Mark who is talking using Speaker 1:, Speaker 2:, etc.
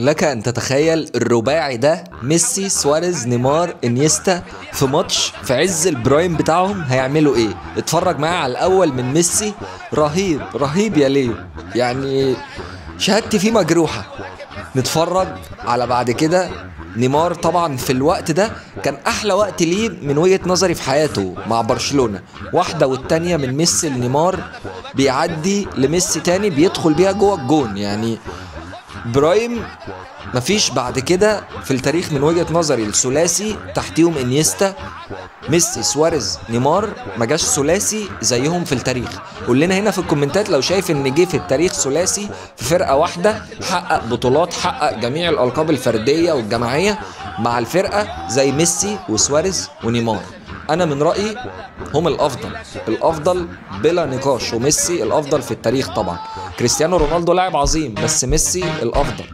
Speaker 1: لك ان تتخيل الرباعي ده، ميسي سواريز نيمار انيستا، في ماتش في عز ال prime بتاعهم هيعملوا ايه؟ اتفرج معايا على الاول من ميسي، رهيب رهيب يا ليو، يعني شهادتي فيه مجروحة. نتفرج على بعد كده نيمار، طبعا في الوقت ده كان احلى وقت ليه من وجهة نظري في حياته مع برشلونة. واحدة والتانية من ميسي لنيمار، بيعدي لميسي تاني بيدخل بيها جوه الجون، يعني prime مفيش بعد كده في التاريخ من وجهة نظري. الثلاثي تحتيهم انيستا، ميسي سواريز نيمار، ما جاش ثلاثي زيهم في التاريخ. قول لنا هنا في الكومنتات لو شايف ان جه في التاريخ ثلاثي في فرقة واحدة حقق بطولات، حقق جميع الألقاب الفردية والجماعية مع الفرقة زي ميسي وسواريز ونيمار. انا من رأيي هم الافضل، الافضل بلا نقاش، وميسي الافضل في التاريخ طبعا. كريستيانو رونالدو لاعب عظيم، بس ميسي الافضل.